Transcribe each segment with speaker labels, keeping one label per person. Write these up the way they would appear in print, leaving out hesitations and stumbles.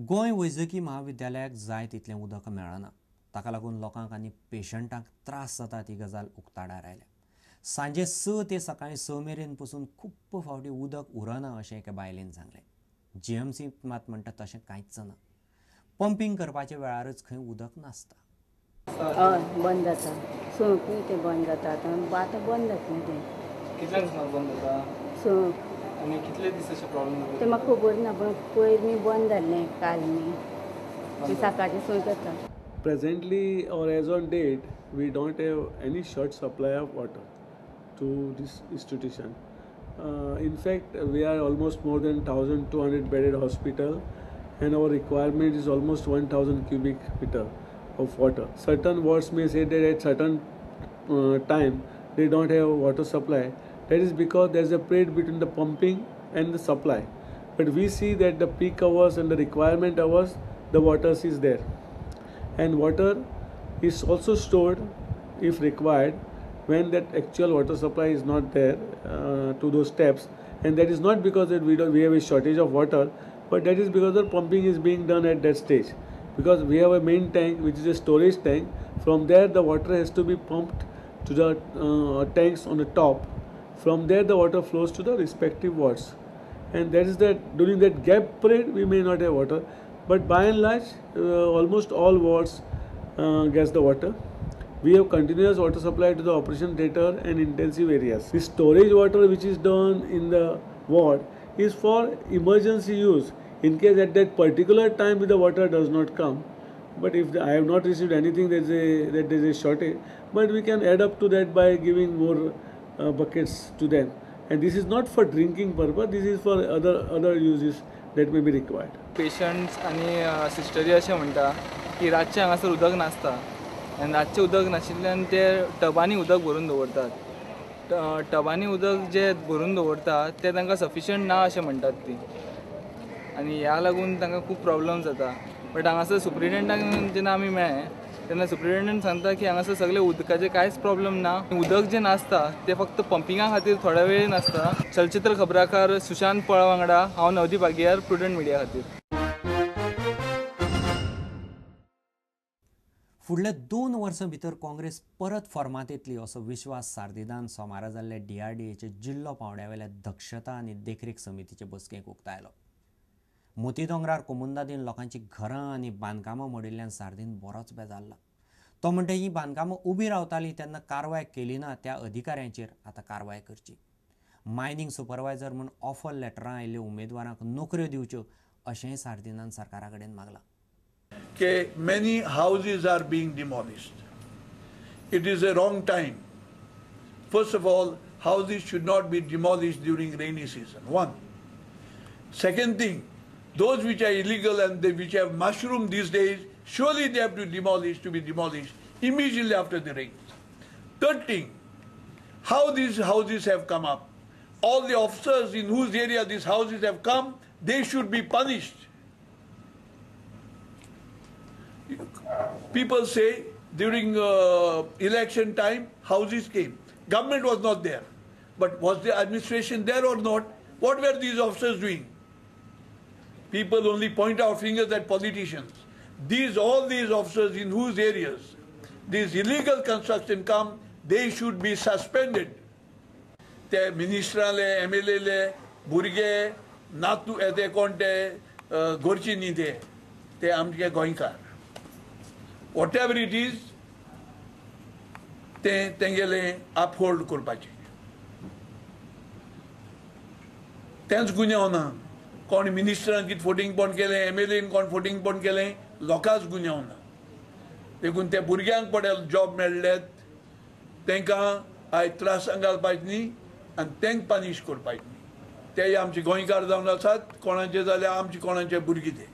Speaker 1: गोंय वैजकी महाविद्यालयाक जाय तितलें उदक मेळना, ताका लागून लोकांक आनी पेशंटांक त्रास जाता ती गजाल उक्ताडार आयल्या. सांजे 6 ते सकाळीं 6 मेरेन पसून खूब फावटी उदक उरना अशें एके बायलेन सांगलें. जीएमसी मात म्हणटा तशें कांयच ना, पंपींग करपाच्या वेळारच खंय उदक नासता.
Speaker 2: हय, बंद जाता, 6 तें बंद जाता. आतां बंद जातलें तें.
Speaker 3: कितल्यांक सुमार बंद जाता?
Speaker 2: 6.
Speaker 3: आनी कितले दीस अशें प्रॉब्लम जाता?
Speaker 2: तें म्हाका खबर ना, पण पयर न्ही बंद जाल्लें, काल न्ही सकाळचें 6 जाता.
Speaker 4: Presently or as on date, we don't have any short supply of water to this institution. In fact, we are almost more than 1,200 bedded hospital and our requirement is almost 1,000 cubic meter of water. Certain wards may say that at certain time they don't have water supply. That is because there is a period between the pumping and the supply. But we see that the peak hours and the requirement hours, the water is there. And water is also stored if required when that actual water supply is not there to those taps, and that is not because that we have a shortage of water, but that is because the pumping is being done at that stage. Because we have a main tank which is a storage tank, from there the water has to be pumped to the tanks on the top. From there the water flows to the respective wards, and that is that during that gap period we may not have water, but by and large almost all wards gets the water. We have continuous water supply to the operation theatre and intensive areas. The storage water which is done in the ward is for emergency use in case at that particular time the water does not come. But if I have not received anything that there is a shortage, but we can add up to that by giving more buckets to them. And this is not for drinking purpose, this is for other uses that may be required.
Speaker 3: Patients आनी सिस्टरी अशें म्हणटा की रातचें हांगासर उदक नासता आनी रातचें उदक नाशिल्ल्यान ते टबांनी उदक भरून दवरतात. टबांनी उदक जे भरून दवरतात ते तांकां सफिशियंट ना अशें म्हणटात ती, आनी ह्या लागून तांकां खूब प्रॉब्लम जाता. बट हांगासर सुप्रिटेंडंटाक जेन्ना आमी मेळ्ळे तेन्ना सुप्रिटेंडंट सांगता की हांगासर सगळे उदकाचे कांयच प्रॉब्लम ना, उदक जें नासता तें फक्त पंपिंगा खातीर थोड्या वेळ नासता. चलचित्र खबराकार सुशांत पळ वांगडा हांव नवदीप आगियार, प्रुडंट मिडिया खातीर.
Speaker 1: फुडल्या 2 वर्सां भितर काँग्रेस परत फॉर्मांत येतली असो विश्वास सार्दिदान सोमारा जाल्ल्या डीआरडीएचे जिल्लो पांवड्यावेल्या दक्षता आनी देखरेख समितीचे बसकेक उक्तायलो. मोती दोंगरार कोमुंदादीन लोकांची घरां आनी बांदकामां मोडिल्ल्यान सार्दीन बरोच बेजारला. तो म्हणटा ही बांदकामां उबीं रावतालीं तेन्ना कारवाय केली ना त्या अधिकाऱ्यांचेर आतां कारवाय करची. मायनींग सुपरवायझर म्हूण ऑफर लेटरां आयिल्ल्या उमेदवारांक नोकऱ्यो दिवच्यो अशेंय सार्दिनान सरकारा कडेन मागलां.
Speaker 5: Many houses are being demolished. It is a wrong time. First of all, houses should not be demolished during rainy season, one. Second thing, those which are illegal and which have mushroomed these days, surely they have to be demolished immediately after the rains. Third thing, how these houses have come up. All the officers in whose area these houses have come, they should be punished. People say during election time, houses came. Government was not there. But was the administration there or not? What were these officers doing? People only point out fingers at politicians. All these officers in whose areas this illegal construction come, they should be suspended. ते मिनिस्टराले, MLA ले, भुरगे, नातू ते कोण ते गोरची न्ही ते, ते आमचे गोंयकार. Whatever it is, ते तेंगेले अपहोल्ड करपाचें. तेंच गुन्यांव ना. कोण मिनिस्टरान कितें फोटिंगपण केलें, एमएलएन कोण फोटिंगपण केलें, लोकांच गुन्यांव ना. देखून त्या भुरग्यांक पडे जॉब मेळ्ळेत तांकां आयज त्रासांक घालपाचें न्ही आनी तांकां पनिश करपाचें न्ही. तेय आमचे गोंयकार जावन आसात, कोणाचे जाल्यार आमचे कोणाचे भुरगीं ते.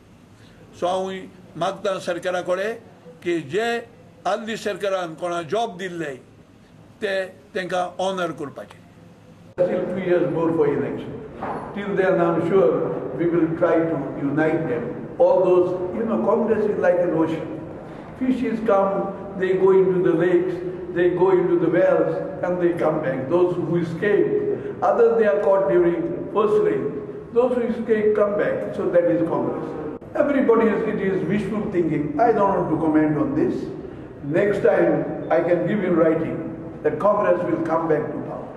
Speaker 5: सो हांव मागता सरकारा कडेन की जे आदली सरकारान कोणा जॉब दिल्ले ते तांकां ऑनर करपाचें. Still 2 years more for election. Till then, I'm sure we will try to unite them. All those, you know, Congress is like an ocean. Fishes come, they go into the lakes, they go into the wells, and they come back. Those who escape, others they are caught during first rain. Those who escape come back. So that is Congress. Everybody is, it is wishful thinking. I don't want to comment on this. Next time I can give in writing that Congress will come back to power.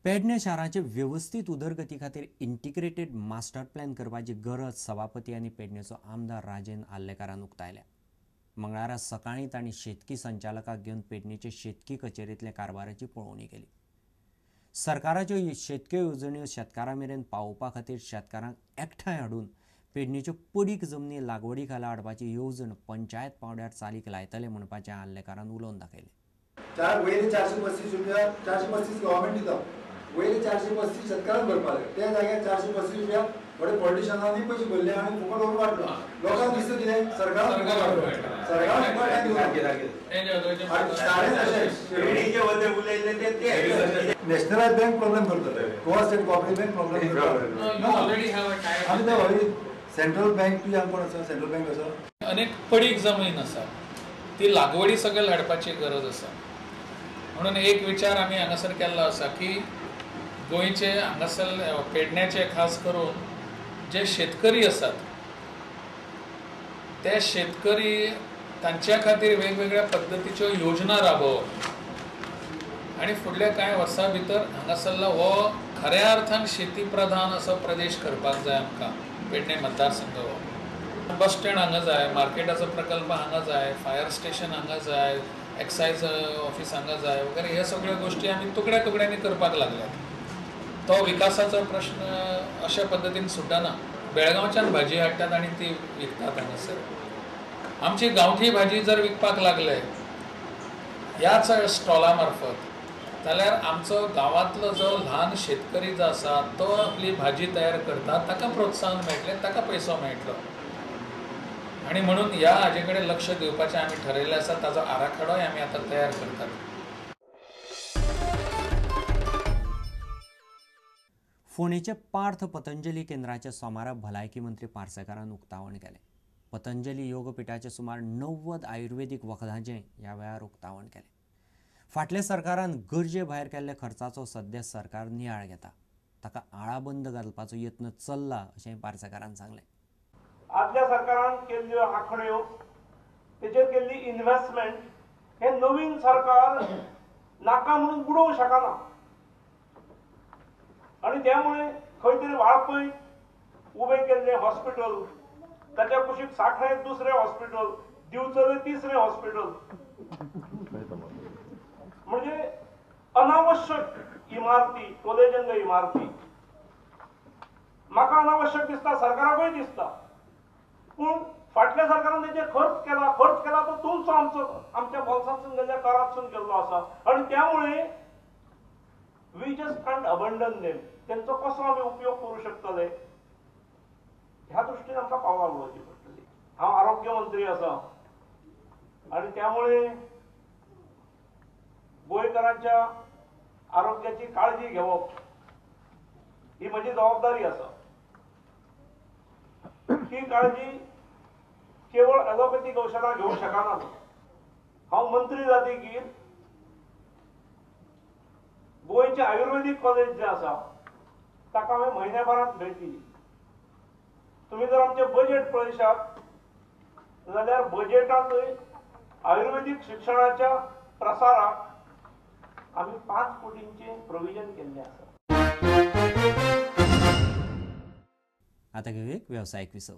Speaker 1: Pedne शाराचे वेवस्थीत उदरगती खातीर integrated master plan करपाची गरज सभापती आनी पेडणेचो आमदार राजेंद्र आर्लेकारान उक्तायल्या. मंगळारा सकाळीं तांणी शेतकी संचालकाक घेवन पेडणेचे शेतकी कचेरेंतल्या कारभाराची पळोवणी केली. सरकाराच्यो शेतकी येवजण्यो शेतकारां मेरेन पावोवपा खातीर शेतकारांक एकठांय हाडून पेडणेच्यो पडीक जमनी लागवडी खाला हाडपाची येवजण पंचायत पावंड्यार चालीक लायतले म्हणपाचें आर्लेकारान उलोवन दाखयलें.
Speaker 6: वयले 435 रुपया 435 गव्हर्मेंट दिता, वयले 435 शेतकारांक भरपाक जाय. त्या जाग्यार 435 रुपया थोडे पॉलिटिशनांनी पयशे भरले आनी फुकट व्हरून वांटलो. लोकांक दिसता कितें सरकारान सरकारान फुकट नॅशनलायज बँक प्रॉब्लेम करता, Goa state cooperative bank problem करता. आनी ते सेंट्रल बँक तुज्या कोण आसा, सेंट्रल बँक आसा.
Speaker 7: अनेक पडीक जमीन आसा ती लागवडी सगळे हाडपाची गरज आसा. म्हणून एक विचार आमी हांगासर केल्लो आसा की गोंयचे हांगासर पेडण्याचे खास करून जे शेतकरी आसात ते शेतकरी तांच्या खातीर वेगवेगळ्या पद्दतीच्यो योजना राबोवप आनी फुडल्या कांय वर्सां भितर हांगासरलो हो खऱ्या अर्थान शेती प्रधान असो प्रदेश करपाक जाय आमकां. पेडणे मतदारसंघ हो बस स्टँड हांगा जाय, मार्केटाचो प्रकल्प हांगा जाय, फायर स्टेशन हांगा जाय, एक्सायज ऑफिस हांगा जाय वगैरे हे सगळ्यो गोश्टी आमी तुकड्या तुकड्यांनी करपाक लागल्यात. तो विकासाचो प्रश्न अशा पद्दतीन सुटना. बेळगांवच्यान भाजी हाडटात आनी ती विकतात हांगासर. आमची गांवठी भाजी जर विकपाक लागले ह्याच स्टॉला मार्फत जाल्यार आमचो गांवांतलो जो ल्हान शेतकरी जो आसा तो आपली भाजी तयार करता, ताका प्रोत्साहन मेळटलें, ताका पयसो मेळटलो. आनी म्हणून ह्या हाजे कडेन लक्ष दिवपाचें आमी ठरयलें आसा. ताजो आराखडोय आमी आतां तयार करतात.
Speaker 1: फोंडेचे पार्थ पतंजली केंद्राचे सोमारा भलायकी मंत्री पार्सेकारान उक्तावण केलें. पतंजली योगपीठाचे सुमार 90 आयुर्वेदीक वखदांचें ह्या वेळार उक्तावण केलें. फाटल्या सरकारान गरजे भायर केल्ल्या खर्चाचो सद्या सरकार नियाळ घेता, ताका आळाबंद घालपाचो यत्न चल्ला अशें पार्सेकारान सांगलें.
Speaker 8: आदल्या सरकारान केल्ल्यो आंखण्यो, तेचेर केल्ली इन्व्हेस्टमेंट हे नवीन सरकार नाका म्हणून बुडोवंक शकना आनी त्यामुळे खंय तरी वाळपय उबें केल्लें हॉस्पिटल, ताच्या कुशीक साखळे दुसरें हॉस्पिटल, दिवचले तिसरें हॉस्पिटल, म्हणजे अनावश्यक इमारती, टोलेजंग इमारती म्हाका अनावश्यक दिसता, सरकाराकूय दिसता. पूण फाटल्या सरकारान तेचेर खर्च केला, खर्च केला तो तुमचो आमचो आमच्या बोल्सांतसून गेल्ल्या करांतसून गेल्लो आसा आनी त्यामुळे we just can't abandon them. तेंचो कसो आमी उपयोग करूं शकतले ह्या दृश्टीन आमकां पावलां उडोवची पडटली. हांव आरोग्य मंत्री आसा आनी त्यामुळे गोंयकारांच्या आरोग्याची काळजी घेवप ही म्हजी जबाबदारी आसा. ही काळजी केवळ ॲलोपॅथीक औषधां घेवंक शकना. हांव मंत्री जातकीर गोंयचें आयुर्वेदीक कॉलेज जें आसा ताका हांवें म्हयन्या भरांत भेट दिली. तुमी जर आमचें बजेट पळयशात जाल्यार बजेटांतूय आयुर्वेदीक शिक्षणाच्या प्रसाराक आमी 5 कोटींचें प्रोविजन केल्लें आसा.
Speaker 1: आतां घेवया एक वेवसायीक विसव.